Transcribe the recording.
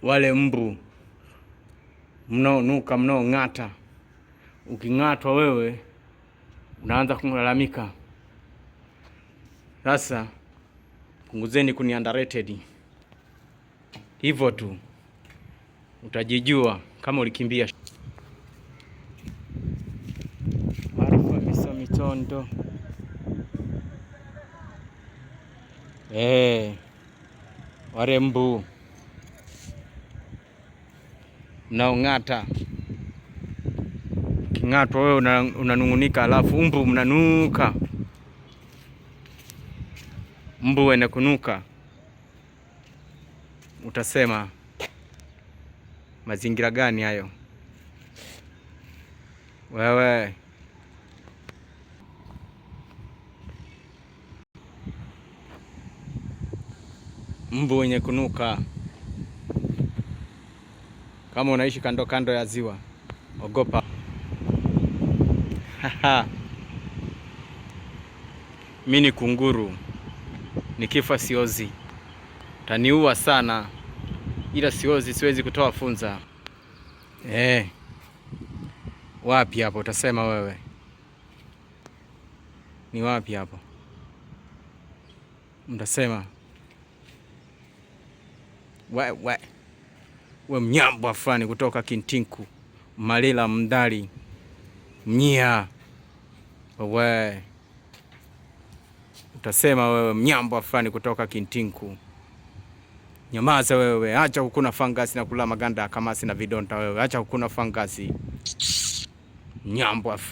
Wale mbu mnaonuka, mnaong'ata, uking'atwa wewe unaanza kulalamika. Sasa punguzeni kuni underrated, hivyo tu utajijua kama ulikimbia. Arifa misa mitondo. Warembu mnaong'ata, king'atwa wewe unanung'unika, alafu mbu mnanuka, mbu wene kunuka, utasema mazingira gani hayo wewe? Mbu wenye kunuka. Kama unaishi kando kando ya ziwa, ogopa. Mi ni kunguru, nikifa siozi. Taniua sana, ila siozi, siwezi kutoa funza. Wapi hapo utasema wewe? Ni wapi hapo mtasema? We we mnyambwa fulani kutoka Kintinku Malila Mndali mnyia, we utasema wewe mnyambwa fulani kutoka Kintinku. Nyamaza wewe, acha kukuna fangasi na kula maganda ya kamasi na vidonda wewe, acha kukuna fangasi, mnyambwa fulani.